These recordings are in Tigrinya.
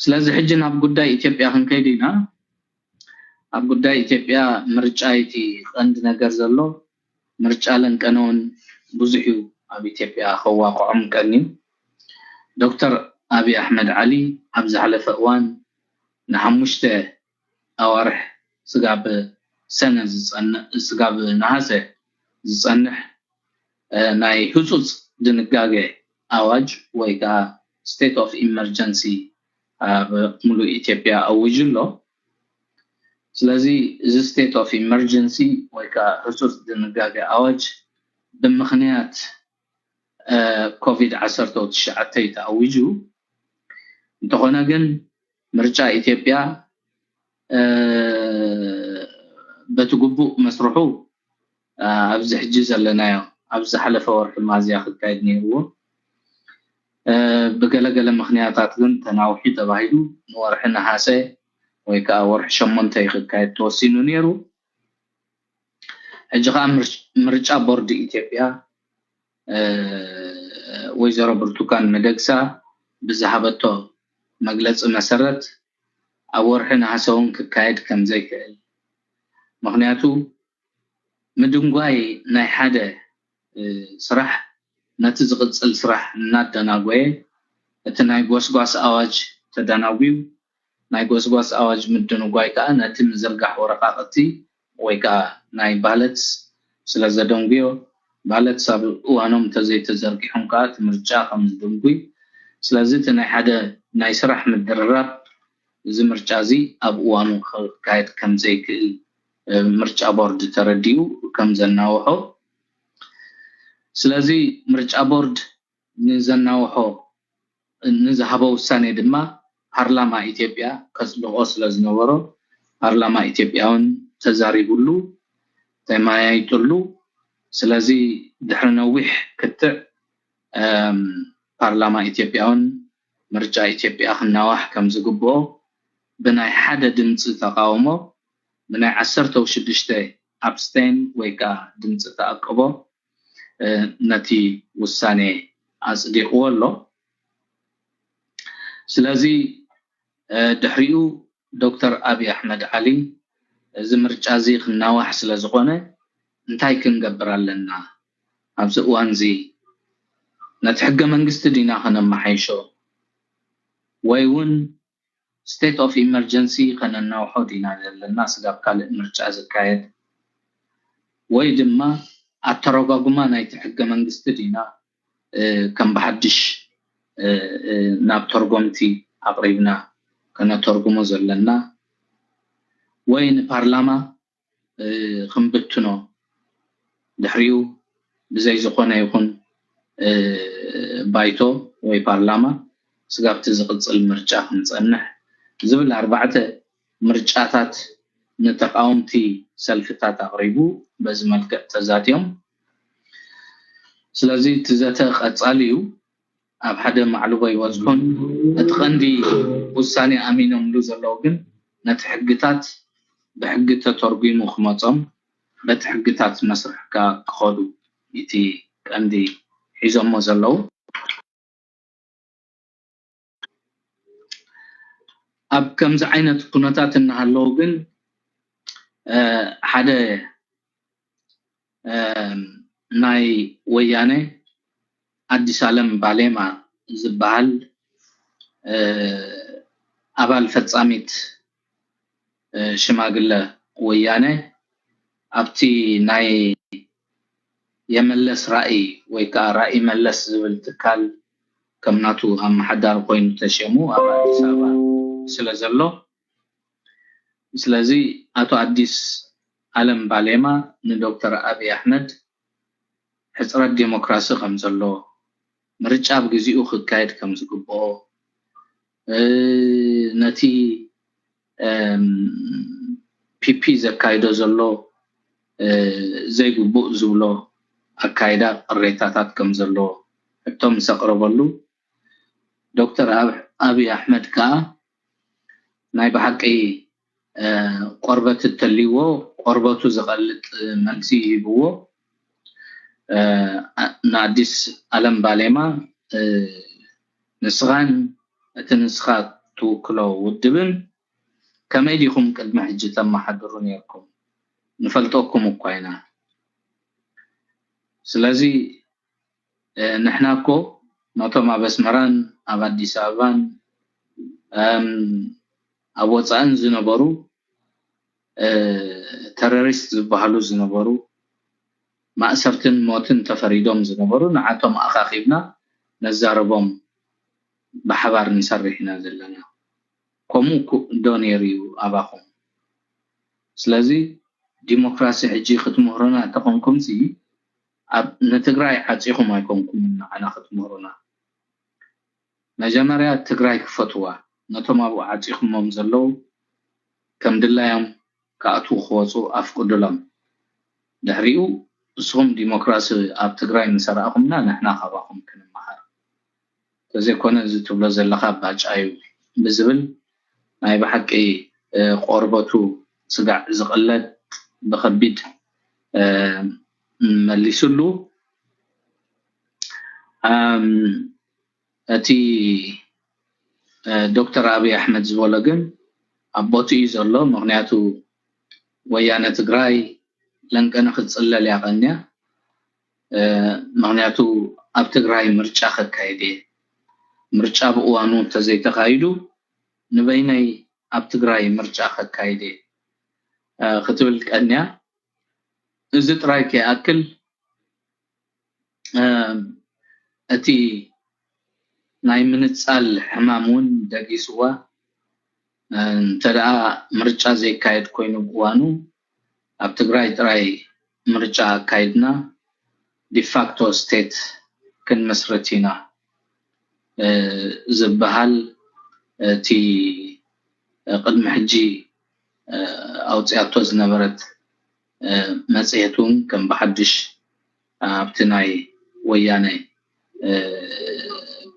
ስለዚ ሕጂ ናብ ጉዳይ ኢትዮጵያ ክንከይድ ኢና። ኣብ ጉዳይ ኢትዮጵያ ምርጫ እቲ ቀንዲ ነገር ዘሎ። ምርጫ ለንቀነውን ብዙሕ እዩ ኣብ ኢትዮጵያ ከዋቅዖም ቀንዩ። ዶክተር ኣብይ ኣሕመድ ዓሊ ኣብ ዝሓለፈ እዋን ንሓሙሽተ ኣዋርሕ ስጋብ ሰነ ዝፀንሕ ስጋብ ነሃሰ ዝፀንሕ ናይ ህፁፅ ድንጋገ ኣዋጅ ወይ ከዓ state of emergency ኣብ ሙሉእ ኢትዮጵያ ኣዊጁ ኣሎ። ስለዚ እዚ state of emergency ወይ ከዓ ህፁፅ ድንጋገ ኣዋጅ ብምክንያት ኮቪድ ዓሰርተ ትሽዓተ ተኣዊጁ። እንተኾነ ግን ምርጫ ኢትዮጵያ በቲ ግቡእ መስርሑ ኣብዚ ሕጂ ዘለናዮ ኣብ ዝሓለፈ ወርሒ ሚያዝያ ክካየድ ነይርዎ። ብገለገለ ምክንያታት ግን ተናውሒ ተባሂሉ ንወርሒ ነሃሰ ወይ ከዓ ወርሒ ሸሞንተ ክካየድ ተወሲኑ ነይሩ። ሕጂ ከዓ ምርጫ ቦርድ ኢትዮጵያ ወይዘሮ ብርቱካን ሚደግሳ ብዝሃበቶ መግለፂ መሰረት ኣብ ወርሒ ነሃሰ እውን ክካየድ ከም ዘይክእል፣ ምክንያቱ ምድንጓይ ናይ ሓደ ስራሕ ነቲ ዝቕፅል ስራሕ እናደናጎየ እቲ ናይ ጎስጓስ ኣዋጅ ተደናጉዩ። ናይ ጎስጓስ ኣዋጅ ምድንጓይ ከዓ ነቲ ምዝርጋሕ ወረቃቕቲ ወይ ከዓ ናይ ባለትስ ስለ ዘደንጉዮ፣ ባለትስ ኣብ እዋኖም እንተዘይተዘርጊሖም ከዓ እቲ ምርጫ ከም ዝድንጉይ። ስለዚ እቲ ናይ ሓደ ናይ ስራሕ ምድርራብ እዚ ምርጫ እዚ ኣብ እዋኑ ክካየድ ከም ዘይክእል ምርጫ ቦርድ ተረዲኡ ከም ዘናውሖ። ስለዚ ምርጫ ቦርድ ንዘናውሖ ንዝሃቦ ውሳኔ ድማ ፓርላማ ኢትዮጵያ ከፅድቆ ስለ ዝነበሮ ፓርላማ ኢትዮጵያ እውን ተዛሪቡሉ ተመያይጥሉ። ስለዚ ድሕሪ ነዊሕ ክትዕ ፓርላማ ኢትዮጵያ እውን ምርጫ ኢትዮጵያ ክናዋሕ ከም ዝግብኦ ብናይ ሓደ ድምፂ ተቃውሞ ብናይ ዓሰርተ ሽዱሽተ ኣብስቴን ወይ ከዓ ድምፂ ተኣቅቦ ነቲ ውሳኔ ኣፅዲቕዎ ኣሎ። ስለዚ ድሕሪኡ ዶክተር ኣብይ ኣሕመድ ዓሊ እዚ ምርጫ እዚ ክናዋሕ ስለ ዝኾነ እንታይ ክንገብር ኣለና? ኣብዚ እዋን እዚ ነቲ ሕገ መንግስቲ ዲና ከነመሓይሾ ወይ እውን state of emergency ከነናውሖ ዲና ዘለና ስጋብ ካልእ ምርጫ ዝካየድ ወይ ድማ ኣተረጓጉማ ናይቲ ሕገ መንግስቲ ዲና ከም ብሓድሽ ናብ ተርጎምቲ ኣቕሪብና ከነተርጉሞ ዘለና ወይ ንፓርላማ ክንብትኖ ድሕሪኡ ብዘይ ዝኾነ ይኹን ባይቶ ወይ ፓርላማ ስጋብቲ ዝቕፅል ምርጫ ክንፀንሕ ዝብል ኣርባዕተ ምርጫታት ንተቃወምቲ ሰልፍታት ኣቕሪቡ በዚ መልክዕ ተዛትዮም። ስለዚ እቲ ዘተ ቀፃሊ እዩ። ኣብ ሓደ ማዕልቦ ይበፅሑን እቲ ቀንዲ ውሳኔ ኣሚኖምሉ ዘለዉ ግን ነቲ ሕግታት ብሕጊ ተተርጒሙ ክመፆም በቲ ሕግታት መስርሕ ከዓ ክኸዱ እቲ ቀንዲ ሒዞሞ ዘለዉ። ኣብ ከምዚ ዓይነት ኩነታት እናሃለዉ ግን ሓደ ናይ ወያነ ኣዲስ ኣለም ባሌማ ዝበሃል ኣባል ፈፃሚት ሽማግለ ወያነ ኣብቲ ናይ የመለስ ራእይ ወይ ከዓ ራእይ መለስ ዝብል ትካል ከም ናቱ ኣመሓዳሪ ኮይኑ ተሸሙ ኣብ ኣዲስ ኣበባ ስለ ዘሎ፣ ስለዚ ኣቶ ኣዲስ ኣለም ባሌማ ንዶክተር ኣብይ ኣሕመድ ሕፅረት ዴሞክራሲ ከም ዘሎ፣ ምርጫ ብግዚኡ ክካየድ ከም ዝግብኦ፣ ነቲ ፒፒ ዘካይዶ ዘሎ ዘይግቡእ ዝብሎ ኣካይዳ ቅሬታታት ከም ዘሎ ሕቶ ምስ ኣቕረበሉ፣ ዶክተር ኣብይ ኣሕመድ ከዓ ናይ ብሓቂ ቆርበት እተልይዎ ቆርበቱ ዝቐልጥ መልሲ ሂብዎ። ንኣዲስ ኣለም ባሌማ ንስኻን እቲ ንስኻ ትውክሎ ውድብን ከመይ ዲኹም ቅድሚ ሕጂ ተመሓድሩ ነይርኩም? ንፈልጠኩም እኳ ኢና። ስለዚ ንሕና እኮ ነቶም ኣብ ኣስመራን ኣብ ኣዲስ ኣበባን ኣብ ወፃእን ዝነበሩ ተረሪስት ዝበሃሉ ዝነበሩ ማእሰርትን ሞትን ተፈሪዶም ዝነበሩ ንዓቶም ኣኻኺብና ነዛረቦም ብሓባር ንሰርሕ ኢና ዘለና። ከምኡ ዶ ነይሩ እዩ ኣባኹም? ስለዚ ዲሞክራሲ ሕጂ ክትምህሩና እንተኾንኩም ሲ ኣብ ንትግራይ ዓፂኹም ኣይኮንኩም ንዓና ክትምህሩና። መጀመርያ ትግራይ ክፈትዋ ነቶም ኣብኡ ዓፂኹሞም ዘለዉ ከም ድላዮም ክኣትዉ ክወፁ ኣፍቅዱሎም። ድሕሪኡ ንስኹም ዲሞክራሲ ኣብ ትግራይ ምሰራእኹምና ንሕና ካባኹም ክንመሃር። ተዘይኮነ እዚ ትብሎ ዘለኻ ባጫ እዩ ብዝብል ናይ ብሓቂ ቆርበቱ ስጋዕ ዝቕለጥ ብኸቢድ መሊሱሉ። እቲ ዶክተር ኣብይ ኣሕመድ ዝበሎ ግን ኣብ ቦትኡ እዩ ዘሎ። ምክንያቱ ወያነ ትግራይ ለንቀነ ክትፅለል እያ ቀንያ። ምክንያቱ ኣብ ትግራይ ምርጫ ከካይድ እየ፣ ምርጫ ብእዋኑ እንተዘይተካይዱ ንበይነይ ኣብ ትግራይ ምርጫ ከካይድ እየ ክትብል ቀንያ። እዚ ጥራይ ከይኣክል እቲ ናይ ምንፃል ሕማም እውን ደጊስዋ። እንተ ደኣ ምርጫ ዘይካየድ ኮይኑ ብእዋኑ ኣብ ትግራይ ጥራይ ምርጫ ኣካይድና ዲፋክቶ ስቴት ክንመስርት ኢና ዝበሃል እቲ ቅድሚ ሕጂ ኣውፅኣቶ ዝነበረት መፅሄት እውን ከም ብሓድሽ ኣብቲ ናይ ወያነ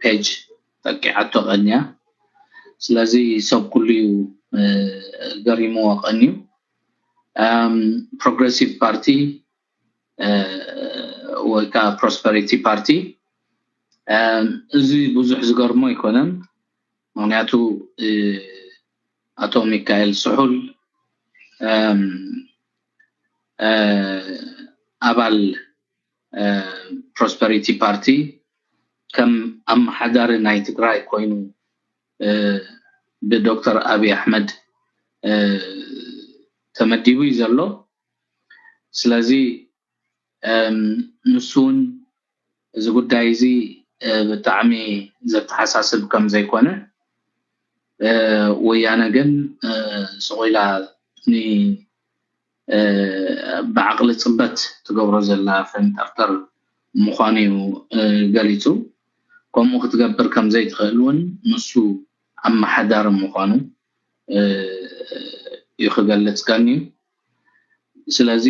ፔጅ ጠቂዓቶ ቀንያ። ስለዚ ሰብ ኩሉ እዩ ገሪምዎ ቀንዩ። ፕሮግረሲቭ ፓርቲ ወይ ከዓ ፕሮስፐሪቲ ፓርቲ እዚ ብዙሕ ዝገርሞ ኣይኮነን። ምክንያቱ ኣቶ ሚካኤል ስሑል ኣባል ፕሮስፐሪቲ ፓርቲ ከም ኣመሓዳሪ ናይ ትግራይ ኮይኑ ብዶክተር ኣብይ ኣሕመድ ተመዲቡ እዩ ዘሎ። ስለዚ ንሱ እውን እዚ ጉዳይ እዚ ብጣዕሚ ዘተሓሳስብ ከም ዘይኮነ ወያነ ግን ስቕ ኢላ ብዓቕሊ ፅበት ትገብሮ ዘላ ፈንጠርጠር ምዃኑ እዩ ገሊፁ። ከምኡ ክትገብር ከም ዘይትኽእል እውን ንሱ ኣመሓዳሪ ምዃኑ እዩ ክገልፅ ቀንዩ። ስለዚ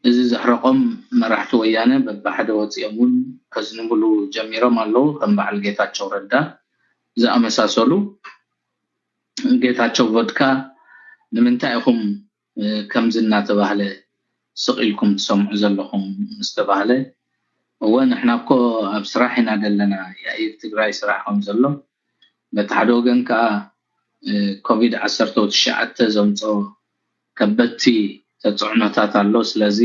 እዚ ዘሕረቖም መራሕቲ ወያነ በብሓደ ወፂኦም እውን ከዝንብሉ ጀሚሮም ኣለዉ። ከም በዓል ጌታቸው ረዳ ዝኣመሳሰሉ። ጌታቸው ቮድካ ንምንታይ ኢኹም ከምዚ እናተባህለ ስቕ ኢልኩም ትሰምዑ ዘለኹም ምስ ተባህለ፣ እወ ንሕና እኮ ኣብ ስራሕ ኢና ዘለና፣ የኣይር ትግራይ ስራሕ ከም ዘሎ፣ በቲ ሓደ ወገን ከዓ ኮቪድ ዓሰርተ ትሽዓተ ዘምፅኦ ከበድቲ ተፅዕኖታት ኣሎ። ስለዚ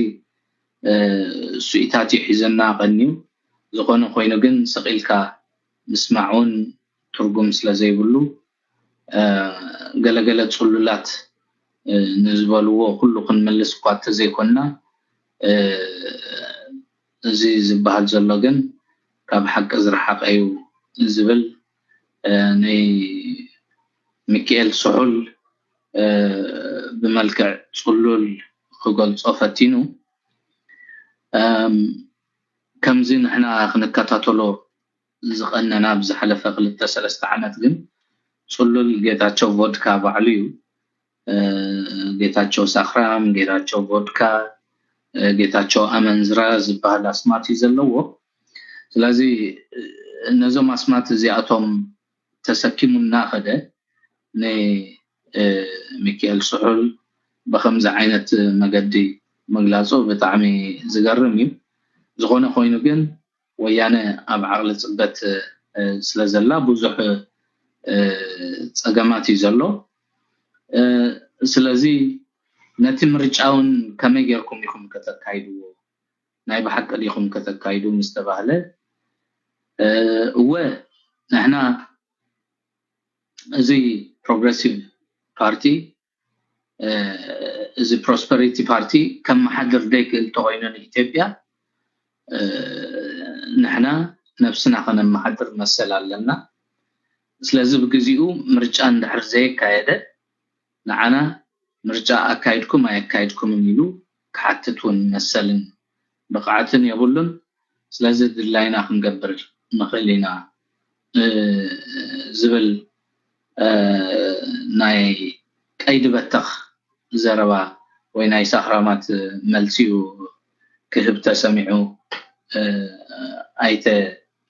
እሱኢታት እዩ ሒዘና ቀንዩ። ዝኾነ ኮይኑ ግን ስቕ ኢልካ ምስማዕ እውን ትርጉም ስለ ዘይብሉ ገለገለ ፅሉላት ንዝበልዎ ኩሉ ክንምልስ እኳ እንተዘይኮንና እዚ ዝበሃል ዘሎ ግን ካብ ሓቂ ዝረሓቐ እዩ ዝብል ናይ ሚካኤል ስሑል ብመልክዕ ፅሉል ክገልፆ ፈቲኑ። ከምዚ ንሕና ክንከታተሎ ዝቐነና ብዝሓለፈ ክልተ ሰለስተ ዓመት ግን ፅሉል ጌታቸው ቮድካ ባዕሉ እዩ። ጌታቸው ሳኽራም፣ ጌታቸው ቮድካ፣ ጌታቸው ኣመንዝራ ዝበሃል ኣስማት እዩ ዘለዎ። ስለዚ ነዞም ኣስማት እዚኣቶም ተሰኪሙ እናኸደ ንሚካኤል ስሑል ብከምዚ ዓይነት መገዲ ምግላፁ ብጣዕሚ ዝገርም እዩ። ዝኾነ ኮይኑ ግን ወያነ ኣብ ዓቕሊ ፅበት ስለ ዘላ ብዙሕ ጸገማት እዩ ዘሎ። ስለዚ ነቲ ምርጫ እውን ከመይ ጌርኩም ኢኹም ከተካይድዎ፣ ናይ ብሓቂ ዲኹም ከተካይዱ ምስ ተባህለ፣ እወ ንሕና እዚ ፕሮግረሲቭ ፓርቲ፣ እዚ ፕሮስፐሪቲ ፓርቲ ከመሓድር ደይክእል ተኮይኑ ንኢትዮጵያ፣ ንሕና ነብስና ከነመሓድር መሰል ኣለና። ስለዚ ብግዚኡ ምርጫ እንድሕር ዘየካየደ ንዓና ምርጫ ኣካይድኩም ኣየካይድኩምን ኢሉ ክሓትት እውን መሰልን ብቕዓትን የብሉን። ስለዚ ድላይና ክንገብር ንኽእል ኢና ዝብል ናይ ቀይዲ በተኽ ዘረባ ወይ ናይ ሳኽራማት መልሲ እዩ ክህብ ተሰሚዑ ኣይተ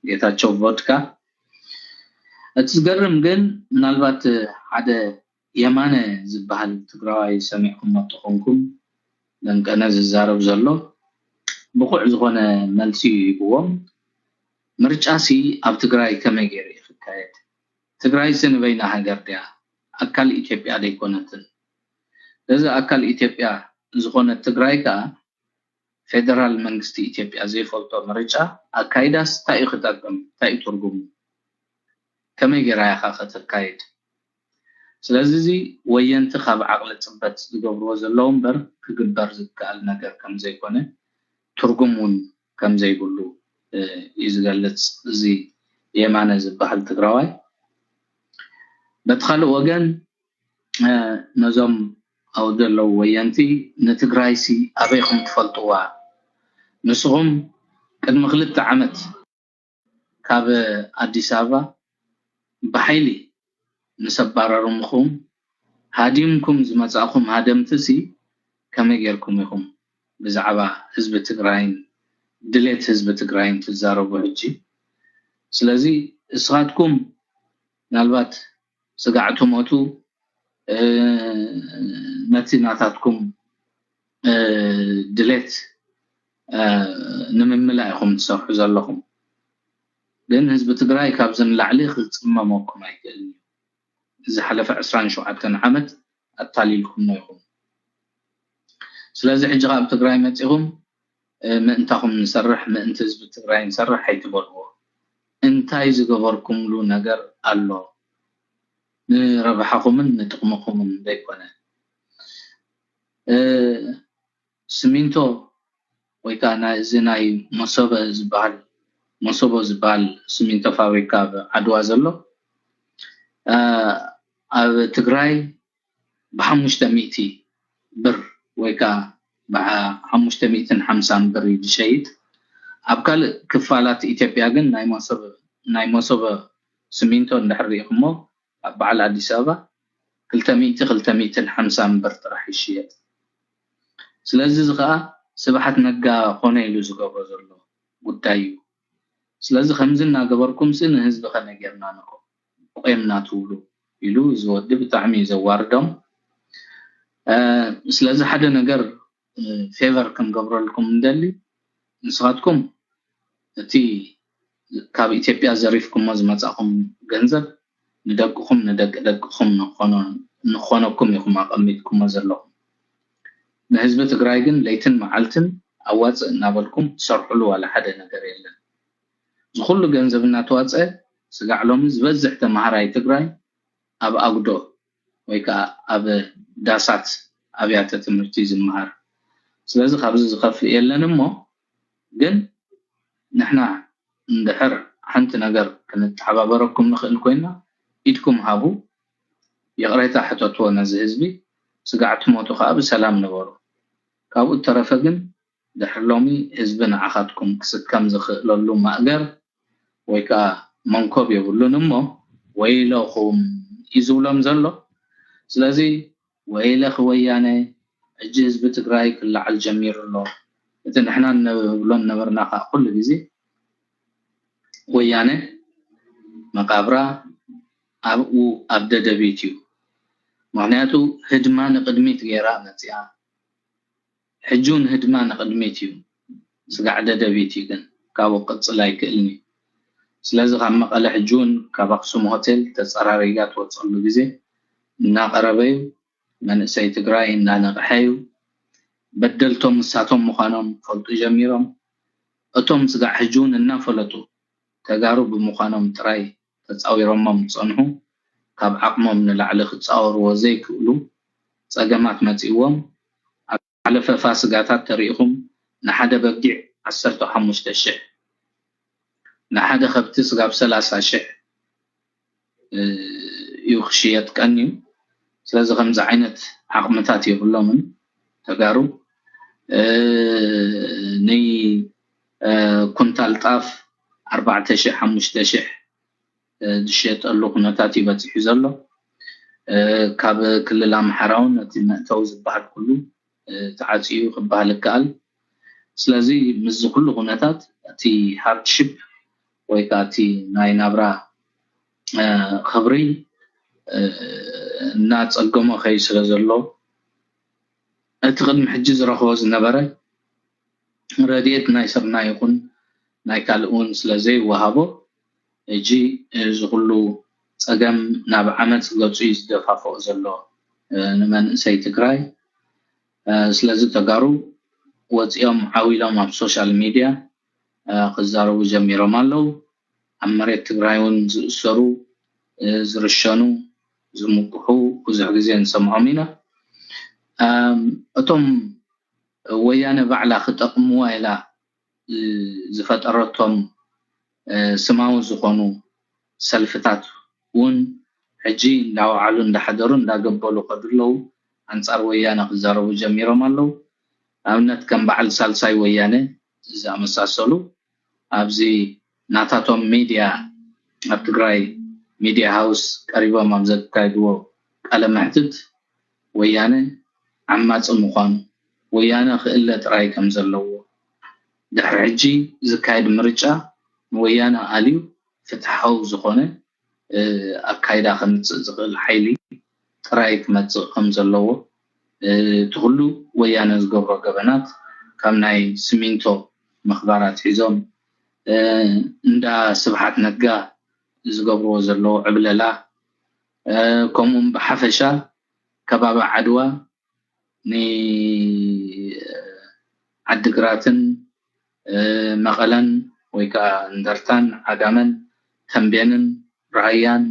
ጌታቸው ቮድካ። እቲ ዝገርም ግን ምናልባት ሓደ የማነ ዝበሃል ትግራዋይ ሰሚዕኩሞ ተኾንኩም፣ ደንቀነ ዝዛረብ ዘሎ ብቑዕ ዝኾነ መልሲ እዩ ሂብዎም። ምርጫሲ ኣብ ትግራይ ከመይ ገይሩ እዩ ክካየድ? ትግራይሲ ንበይና ሃገር ድያ? ኣካል ኢትዮጵያ ደይኮነትን? እዚ ኣካል ኢትዮጵያ ዝኾነት ትግራይ ከኣ ፌደራል መንግስቲ ኢትዮጵያ ዘይፈልጦ ምርጫ ኣካይዳስ እንታይ እዩ ክጠቅም? እንታይ እዩ ትርጉሙ? ከመይ ገይራ ኢኻ ከተካይድ? ስለዚ እዚ ወየንቲ ካብ ዓቕሊ ፅበት ዝገብርዎ ዘለዉ እምበር ክግበር ዝከኣል ነገር ከም ዘይኮነ ትርጉም እውን ከም ዘይብሉ እዩ ዝገልፅ እዚ የማነ ዝበሃል ትግራዋይ። በቲ ካልእ ወገን ነዞም ኣብኡ ዘለዉ ወየንቲ ንትግራይሲ ኣበይኹም ትፈልጥዋ? ንስኹም ቅድሚ ክልተ ዓመት ካብ ኣዲስ ኣበባ ብሓይሊ ምስ ኣባረርምኹም ሃዲምኩም ዝመጻእኹም ሃደምትሲ ከመይ ጌርኩም ኢኹም ብዛዕባ ህዝቢ ትግራይን ድሌት ህዝቢ ትግራይን ትዛረቡ ሕጂ? ስለዚ እስኻትኩም ምናልባት ስጋዕ ትሞቱ ነቲ ናታትኩም ድሌት ንምምላእ ኢኹም ትሰርሑ ዘለኹም። ግን ህዝቢ ትግራይ ካብዚ ንላዕሊ ክፅመመኩም ኣይክእልን እዩ። ዝሓለፈ ዕስራን ሸውዓተን ዓመት ኣታሊልኩምና ኢኹም። ስለዚ ሕጂ ካብ ትግራይ መፂኹም ምእንታኹም ንሰርሕ፣ ምእንቲ ህዝቢ ትግራይ ንሰርሕ ኣይትበልዎ። እንታይ ዝገበርኩምሉ ነገር ኣሎ? ንረብሓኹምን ንጥቕምኹምን ዘይኮነ። ስሚንቶ ወይ ከዓ እዚ ናይ መሶበ ዝበሃል መሶቦ ዝበሃል ስሚንቶ ፋብሪካ ኣብ ዓድዋ ዘሎ ኣብ ትግራይ ብሓሙሽተ ሚእቲ ብር ወይ ከዓ ብሓሙሽተ ሚእትን ሓምሳን ብር እዩ ዝሸይጥ። ኣብ ካልእ ክፋላት ኢትዮጵያ ግን ናይ መሶበ ስሚንቶ እንድሕር ሪኢኹሞ ኣብ በዓል ኣዲስ ኣበባ ክልተ ሚእቲ ክልተ ሚእትን ሓምሳን ብር ጥራሕ ይሽየጥ። ስለዚ እዚ ከዓ ስብሓት ነጋ ኮነ ኢሉ ዝገብሮ ዘሎ ጉዳይ እዩ። ስለዚ ከምዚ እናገበርኩምሲ ንህዝቢ ከመይ ጌርና ንቆምና ትብሉ ኢሉ እዚ ወዲ ብጣዕሚ እዩ ዘዋርዶም። ስለዚ ሓደ ነገር ፌቨር ክንገብረልኩም እንደሊ ንስኻትኩም እቲ ካብ ኢትዮጵያ ዘሪፍኩሞ ዝመጻኹም ገንዘብ ንደቅኹም ንደቂ ደቅኹም ንኾነኩም ኢኹም ኣቐሚጥኩሞ ዘለኹም። ንህዝቢ ትግራይ ግን ለይትን መዓልትን ኣዋፅእ እናበልኩም ትሰርሕሉ ዋላ ሓደ ነገር የለን። ዝኩሉ ገንዘብ እናተዋፀ ስጋዕ ሎሚ ዝበዝሕ ተምሃራይ ትግራይ ኣብ ኣጉዶ ወይ ከዓ ኣብ ዳሳት ኣብያተ ትምህርቲ ዝመሃር። ስለዚ ካብዚ ዝኸፍእ የለን እሞ ግን ንሕና እንድሕር ሓንቲ ነገር ክንተሓባበረኩም ንኽእል ኮይና ኢድኩም ሃቡ፣ ይቕሬታ ሕተትዎ ነዚ ህዝቢ፣ ስጋዕ ትሞቱ ከዓ ብሰላም ንበሩ። ካብኡ እተረፈ ግን ድሕሪ ሎሚ ህዝቢ ንዓኻትኩም ክስከም ዝኽእለሉ ማእገር ወይ ከዓ መንኮብ የብሉን እሞ ወይለኹም እዩ ዝብሎም ዘሎ። ስለዚ ወይለኺ ወያነ፣ ሕጂ ህዝቢ ትግራይ ክለዓል ጀሚሩ ኣሎ። እቲ ንሕና እንብሎ ነበርና ከዓ ኩሉ ግዜ ወያነ መቃብራ ኣብኡ ኣብ ደደቢት እዩ። ምክንያቱ ህድማ ንቅድሚት ገይራ መፅያ፣ ሕጂ እውን ህድማ ንቅድሚት እዩ። ስጋዕ ደደቢት እዩ ግን ካብኡ ክቅፅል ኣይክእልን እዩ። ስለዚ ካብ መቐለ ሕጂ እውን ካብ ኣክሱም ሆቴል ተፀራሪጋ ትወፀሉ ግዜ እናቐረበ እዩ። መንእሰይ ትግራይ እናነቕሐ እዩ። በደልቶም ንሳቶም ምዃኖም ፈልጡ ጀሚሮም። እቶም ስጋዕ ሕጂ እውን እናፈለጡ ተጋሩ ብምዃኖም ጥራይ ተፃዊሮሞም ዝፀንሑ ካብ ዓቕሞም ንላዕሊ ክፃወርዎ ዘይክእሉ ፀገማት መፂእዎም። ኣብ ሓለፈ ፋስጋታት ተሪኢኹም ንሓደ በጊዕ ዓሰርተ ሓሙሽተ ሽሕ፣ ንሓደ ከብቲ ስጋብ ሰላሳ ሽሕ እዩ ክሽየጥ ቀንዩ። ስለዚ ከምዚ ዓይነት ዓቕምታት የብሎምን ተጋሩ። ንኩንታል ጣፍ ኣርባዕተ ሽሕ ሓሙሽተ ሽሕ ዝሸጠሉ ኩነታት እዩ በፂሑ ዘሎ። ካብ ክልል ኣምሓራ እውን እቲ መእተዊ ዝበሃል ኩሉ ተዓፅዩ ክበሃል ይከኣል። ስለዚ ምስዚ ኩሉ ኩነታት እቲ ሃርድሽፕ ወይ ከዓ እቲ ናይ ናብራ ክብሪ እናፀገሞ ከይ ስለ ዘሎ እቲ ቅድሚ ሕጂ ዝረኽቦ ዝነበረ ረድኤት ናይ ስርና ይኹን ናይ ካልእ እውን ስለ ዘይወሃቦ ሕጂ እዚ ኩሉ ፀገም ናብ ዓመፅ ገፁ እዩ ዝደፋፍኦ ዘሎ ንመንእሰይ ትግራይ። ስለዚ ተጋሩ ወፂኦም ዓው ኢሎም ኣብ ሶሻል ሚድያ ክዛረቡ ጀሚሮም ኣለዉ። ኣብ መሬት ትግራይ እውን ዝእሰሩ፣ ዝርሸኑ፣ ዝምክሑ ብዙሕ ግዜ ንሰምዖም ኢና። እቶም ወያነ ባዕላ ክጠቕምዋ ኢላ ዝፈጠረቶም ስማዊ ዝኾኑ ሰልፍታት እውን ሕጂ እንዳወዓሉ እንዳሓደሩ እንዳገበሉ ከዱ ኣለዉ። ኣንፃር ወያነ ክዛረቡ ጀሚሮም ኣለዉ። ኣብነት ከም በዓል ሳልሳይ ወያነ ዝኣመሳሰሉ ኣብዚ ናታቶም ሚድያ ኣብ ትግራይ ሚድያ ሃውስ ቀሪቦም ኣብ ዘካየድዎ ቃለ መሕትት ወያነ ዓማፂ ምዃኑ ወያነ ክእለ ጥራይ ከም ዘለዎ ድሕሪ ሕጂ ዝካየድ ምርጫ ንወያነ ኣልዩ ፍትሓዊ ዝኾነ ኣካይዳ ከምፅእ ዝኽእል ሓይሊ ጥራይ ክመፅእ ከም ዘለዎ እቲ ኩሉ ወያነ ዝገብሮ ገበናት ካብ ናይ ስሚንቶ ምኽባር ኣትሒዞም እንዳ ስብሓት ነጋ ዝገብርዎ ዘለዉ ዕብለላ ከምኡም ብሓፈሻ ከባቢ ዓድዋ ንዓድግራትን መቐለን ወይ ከዓ እንደርታን ዓጋመን ተንቤንን ራያን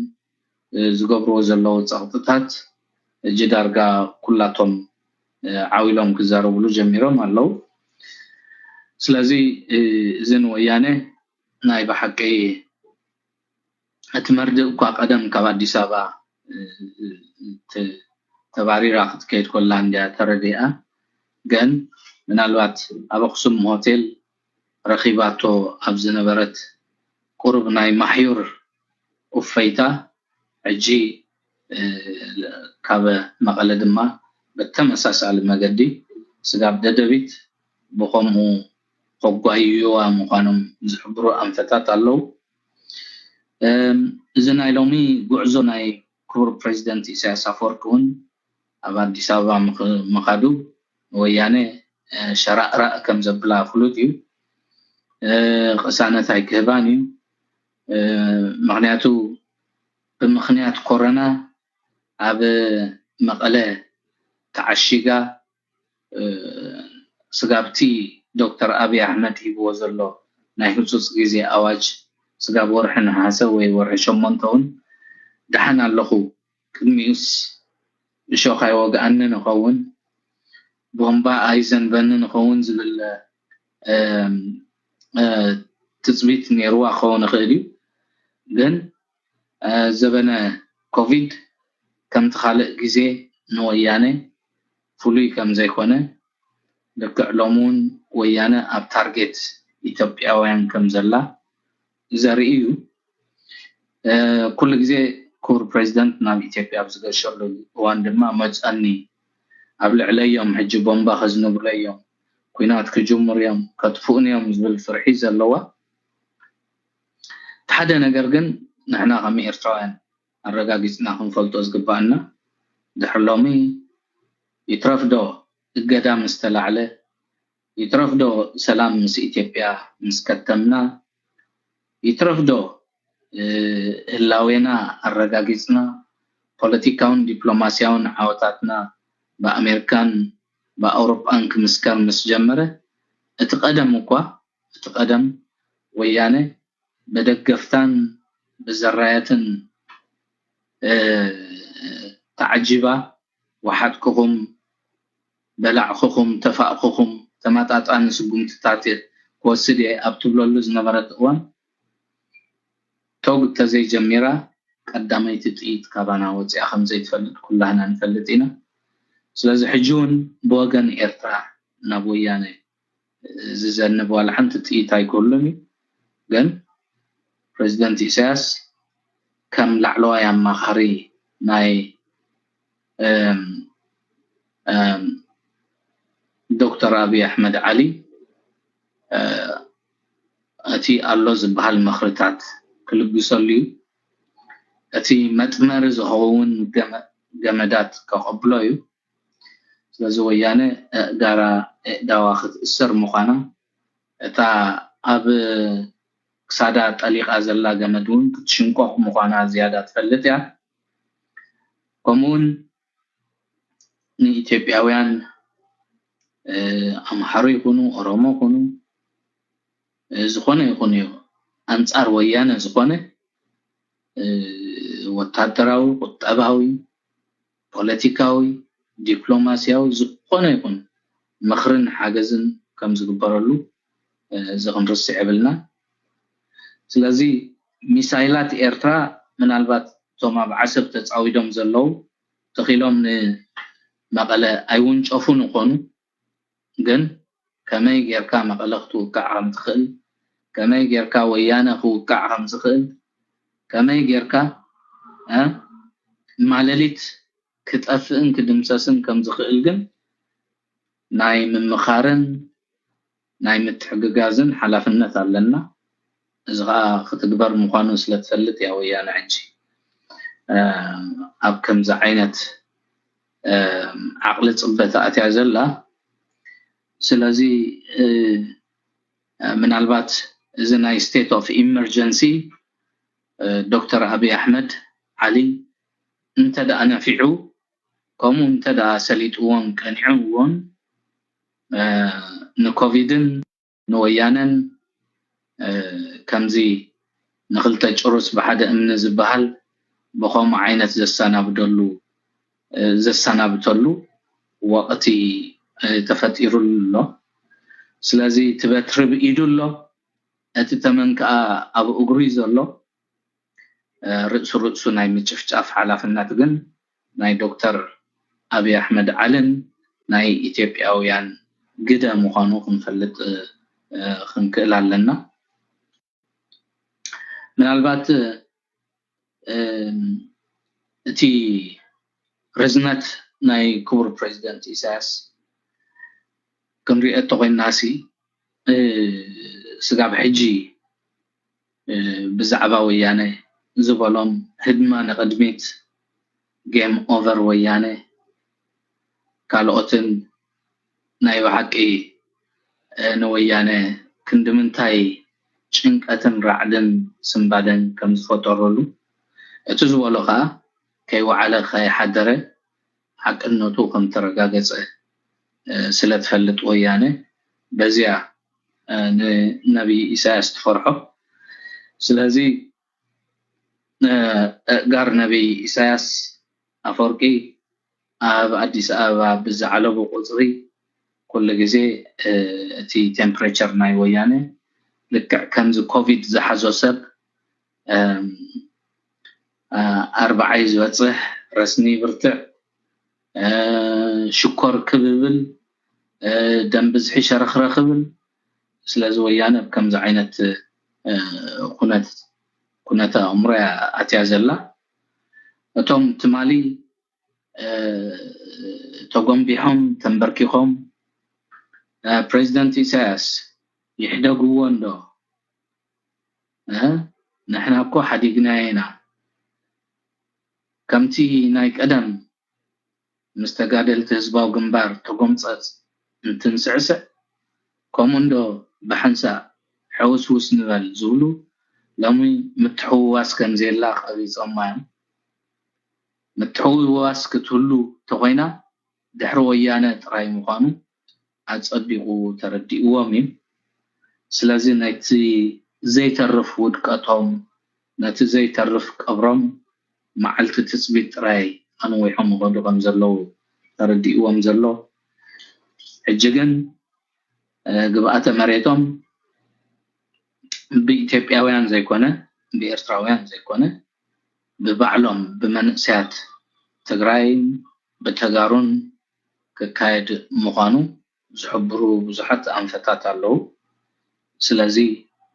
ዝገብርዎ ዘለዉ ፀቕጥታት እጂ ዳርጋ ኩላቶም ዓው ኢሎም ክዛረብሉ ጀሚሮም ኣለዉ። ስለዚ እዚ ንወያነ ናይ ብሓቂ እቲ መርድእ እኳ ቀደም ካብ ኣዲስ ኣበባ ተባሪራ ክትከይድ ኮላ እንድያ ተረዲኣ። ግን ምናልባት ኣብ ኣክሱም ሆቴል ረኺባቶ ኣብ ዝነበረት ቁሩብ ናይ ማሕዩር እፈይታ ሕጂ ካብ መቐለ ድማ ብተመሳሳሊ መገዲ ስጋብ ደደቢት ብኸምኡ ከጓይዩዋ ምዃኖም ዝሕብሩ ኣንፈታት ኣለዉ። እዚ ናይ ሎሚ ጉዕዞ ናይ ክቡር ፕሬዚደንት ኢሳያስ ኣፈወርቂ እውን ኣብ ኣዲስ ኣበባ ምኻዱ ንወያነ ሸራእራእ ከም ዘብላ ፍሉጥ እዩ። ቅሳነት ኣይክህባን እዩ። ምኽንያቱ ብምኽንያት ኮረና ኣብ መቐለ ተዓሺጋ ስጋብቲ ዶክተር ኣብይ ኣሕመድ ሂብዎ ዘሎ ናይ ህፁፅ ግዜ ኣዋጅ ስጋብ ወርሒ ነሓሰ ወይ ወርሒ ሸሞንተ እውን ደሓን ኣለኹ፣ ቅድሚኡስ እሾኽ ኣይወግኣኒ ንኸውን፣ ቦምባ ኣይዘንበኒ ንኸውን ዝብል ትፅቢት ነይርዋ ክኸውን ይኽእል እዩ። ግን ዘበነ ኮቪድ ከምቲ ካልእ ግዜ ንወያነ ፍሉይ ከም ዘይኮነ ልክዕ ሎሚ እውን ወያነ ኣብ ታርጌት ኢትዮጵያውያን ከም ዘላ ዘርኢ እዩ። ኩሉ ግዜ ክቡር ፕሬዚደንት ናብ ኢትዮጵያ ኣብ ዝገሸሉ እዋን ድማ መፀኒ ኣብ ልዕለዮም ሕጂ ቦምባ ከዝንብለዮም ኩናት ክጅምሩ እዮም ከጥፍኡን እዮም ዝብል ፍርሒ ዘለዋ። ሓደ ነገር ግን ንሕና ከም ኤርትራውያን ኣረጋጊፅና ክንፈልጦ ዝግባኣና ድሕሪ ሎሚ ይትረፍ ዶ እገዳ ምስ ተላዕለ ይትረፍ ዶ ሰላም ምስ ኢትዮጵያ ምስ ከተምና ይትረፍ ዶ ህላዌና ኣረጋጊጽና፣ ፖለቲካውን ዲፕሎማስያውን ዓወታትና ብኣሜሪካን ብኣውሮጳን ክምስከር ምስ ጀመረ፣ እቲ ቀደም እኳ እቲ ቀደም ወያነ ብደገፍታን ብዘራያትን ተዓጂባ፣ ወሓጥክኹም፣ በላዕክኹም፣ ተፋእክኹም፣ ተመጣጣኒ ስጉምትታት ክወስድ እየ ኣብ ትብለሉ ዝነበረት እዋን፣ ቶግ ተዘይጀሚራ ቀዳመይቲ ጥይት ካባና ወፂኣ ከም ዘይትፈልጥ ኩላህና ንፈልጥ ኢና። ስለዚ ሕጂ እውን ብወገን ኤርትራ ናብ ወያነ ዝዘንብ ዋላ ሓንቲ ጥይት ኣይክህሉን እዩ። ግን ፕሬዚደንት ኢሳያስ ከም ላዕለዋይ ኣማኻሪ ናይ ዶክተር ኣብይ ኣሕመድ ዓሊ እቲ ኣሎ ዝበሃል ምኽርታት ክልግሰሉ እዩ። እቲ መጥመሪ ዝኸውን ገመዳት ከቐብሎ እዩ። ስለዚ ወያነ ኣእጋራ ኣእዳዋ ክትእሰር ምዃና፣ እታ ኣብ ክሳዳ ጠሊቓ ዘላ ገመድ እውን ክትሽንቆቕ ምዃና ዝያዳ ትፈልጥ እያ። ከምኡውን ንኢትዮጵያውያን ኣምሓሩ ይኹኑ፣ ኦሮሞ ይኹኑ፣ ዝኾነ ይኹን እዩ ኣንጻር ወያነ ዝኾነ ወታደራዊ፣ ቁጠባዊ፣ ፖለቲካዊ፣ ዲፕሎማስያዊ ዝኾነ ይኹን ምኽርን ሓገዝን ከም ዝግበረሉ እዚ ክንርስዕ የብልና። ስለዚ ሚሳይላት ኤርትራ ምናልባት እቶም ኣብ ዓሰብ ተጻዊዶም ዘለዉ ተኺሎም ንመቐለ ኣይውንጨፉን ይኾኑ፣ ግን ከመይ ጌርካ መቐለ ክትውቃዕ ከም ትኽእል፣ ከመይ ጌርካ ወያነ ክውቃዕ ከም ዝኽእል፣ ከመይ ጌርካ ማለሊት ክጠፍእን ክድምሰስን ከም ዝኽእል ግን ናይ ምምኻርን ናይ ምትሕግጋዝን ሓላፍነት ኣለና። እዚ ከዓ ክትግበር ምዃኑ ስለትፈልጥ እያ ወያነ ሕጂ ኣብ ከምዚ ዓይነት ዓቕሊ ፅበት ኣትያ ዘላ። ስለዚ ምናልባት እዚ ናይ state of emergency ዶክተር ኣብይ ኣሕመድ ዓሊ እንተ ደኣ ነፊዑ፣ ከምኡ እንተ ደኣ ሰሊጥዎን ቀኒዕዎን ንኮቪድን ንወያነን ከምዚ ንክልተ ጭሩስ ብሓደ እምኒ ዝበሃል ብኸምኡ ዓይነት ዘሰናብደሉ ዘሰናብተሉ ወቕቲ ተፈጢሩ ኣሎ። ስለዚ እቲ በትሪ ብኢዱ ኣሎ፣ እቲ ተመን ከኣ ኣብ እግሩ እዩ ዘሎ። ርእሱ ርእሱ ናይ ምጭፍጫፍ ሓላፍነት ግን ናይ ዶክተር ኣብይ ኣሕመድ ዓልን ናይ ኢትዮጵያውያን ግደ ምዃኑ ክንፈልጥ ክንክእል ኣለና። ምናልባት እቲ ርዝነት ናይ ክቡር ፕሬዚደንት ኢሳያስ ክንሪኦ እንተኾይናሲ ስጋብ ሕጂ ብዛዕባ ወያነ ዝበሎም ህድማ ንቕድሚት፣ game over ወያነ፣ ካልኦትን ናይ ብሓቂ ንወያነ ክንዲ ምንታይ ጭንቀትን ራዕድን ስንባደን ከም ዝፈጠረሉ እቲ ዝበሎ ከዓ ከይወዓለ ከይሓደረ ሓቅነቱ ከም ተረጋገፀ ስለ ትፈልጥ ወያነ በዚያ ንነቢይ ኢሳያስ ትፈርሖ። ስለዚ ኣእጋር ነቢይ ኢሳያስ ኣፈወርቂ ኣብ ኣዲስ ኣበባ ብዝዓለቡ ቁፅሪ ኩሉ ግዜ እቲ ቴምፕሬቸር ናይ ወያነ ልክዕ ከምዚ ኮቪድ ዝሓዞ ሰብ ኣርባዓይ ዝበፅሕ፣ ረስኒ ብርትዕ፣ ሽኮር ክብብል፣ ደም ብዝሒ ሸረኽረ ክብል። ስለዚ ወያነ ኣብ ከምዚ ዓይነት ኩነት ኩነተ ኣእምሮ እያ ኣትያ ዘላ። እቶም ትማሊ ተጎንቢሖም ተንበርኪኾም ፕሬዚደንት ኢሳያስ ይሕደግዎ እንዶ ንሕና እኮ ሓዲግናዮ ኢና። ከምቲ ናይ ቀደም ምስ ተጋደልቲ ህዝባዊ ግንባር ተጎምፀፅ እንትንስዕስዕ ከምኡ እንዶ ብሓንሳእ ሕውስውስ ንበል ዝብሉ ሎሚ ምትሕውዋስ ከም ዘየላ ቀቢጾማ እዮም። ምትሕውዋስ ክትህሉ ተኾይና ድሕሪ ወያነ ጥራይ ምዃኑ ኣጸቢቑ ተረዲእዎም እዩ። ስለዚ ነቲ ዘይተርፍ ውድቀቶም፣ ነቲ ዘይተርፍ ቀብሮም መዓልቲ ትጽቢት ጥራይ ኣንዊሖም ይኸዱ ከም ዘለዉ ተረዲእዎም ዘሎ። ሕጂ ግን ግብኣተ መሬቶም ብኢትዮጵያውያን ዘይኮነ ብኤርትራውያን ዘይኮነ ብባዕሎም ብመንእሰያት ትግራይን ብተጋሩን ክካየድ ምዃኑ ዝሕብሩ ብዙሓት ኣንፈታት ኣለዉ። ስለዚ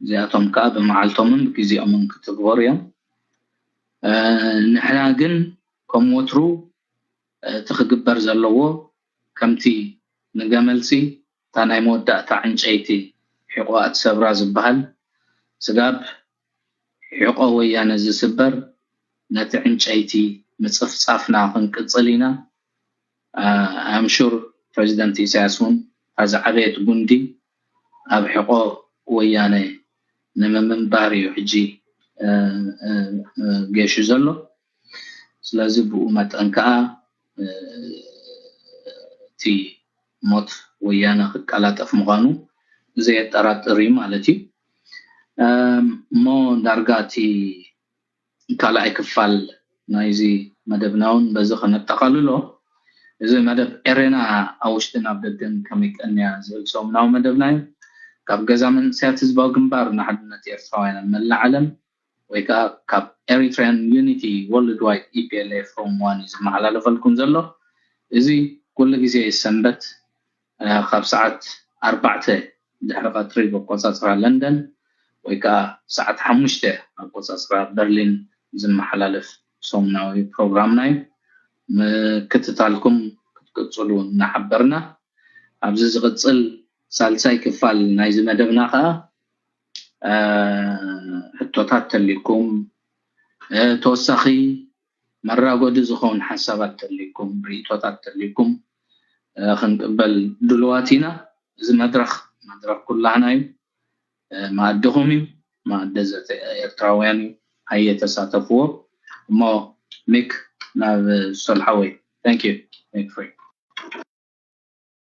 እዚኣቶም ከዓ ብመዓልቶምን ብግዜኦምን ክትግበሩ እዮም። ንሕና ግን ከም ወትሩ እቲ ክግበር ዘለዎ ከምቲ ንገመልሲ እታ ናይ መወዳእታ ዕንጨይቲ ሒቆኣ ትሰብራ ዝበሃል ስጋብ ሒቆ ወያነ ዝስበር ነቲ ዕንጨይቲ ምጽፍጻፍና ክንቅጽል ኢና። ኣምሹር ፕሬዚደንት ኢሳያስ እውን እታ ዝዓበየት ጉንዲ ኣብ ሕቆ ወያነ ንምምንባር እዩ ሕጂ ጌሹ ዘሎ። ስለዚ ብኡ መጠን ከዓ እቲ ሞት ወያነ ክቀላጠፍ ምዃኑ ዘየጠራጥር እዩ ማለት እዩ። እሞ ዳርጋ እቲ ካልኣይ ክፋል ናይዚ መደብና እውን በዚ ከነጠቓልሎ። እዚ መደብ ኤሬና ኣብ ውሽጥን ኣብ ደገን ከመይ ቀንያ ዝብል ሰሙናዊ መደብና እዩ። ካብ ገዛ መንእሰያት ህዝባዊ ግንባር ንሓድነት ኤርትራውያን ኣብ መላእ ዓለም ወይ ከዓ ካብ Eritrean Unity Worldwide E P L A Forum One እዩ ዝመሓላለፈልኩም ዘሎ። እዚ ኩሉ ግዜ ሰንበት ካብ ሰዓት ኣርባዕተ ድሕሪ ቀትሪ ብኣቆፃፅራ ለንደን ወይ ከዓ ሰዓት ሓሙሽተ ኣቆፃፅራ በርሊን ዝመሓላለፍ ሰሙናዊ ፕሮግራምና እዩ። ምክትታልኩም ክትቅፅሉ እናሓበርና ኣብዚ ዝቕፅል ሳልሳይ ክፋል ናይዚ መደብና ከዓ ሕቶታት ተልይኩም ተወሳኺ መራጎዲ ዝኸውን ሓሳባት ተልይኩም ርእቶታት ተልይኩም ክንቅበል ድልዋት ኢና። እዚ መድረኽ መድረኽ ኩላህና እዩ። መኣድኹም እዩ። መኣዲ ዘተ ኤርትራውያን እዩ። ኣየ ተሳተፍዎ። እሞ ሚክ ናብ ሶል ሓወይ። Thank you. Mic free.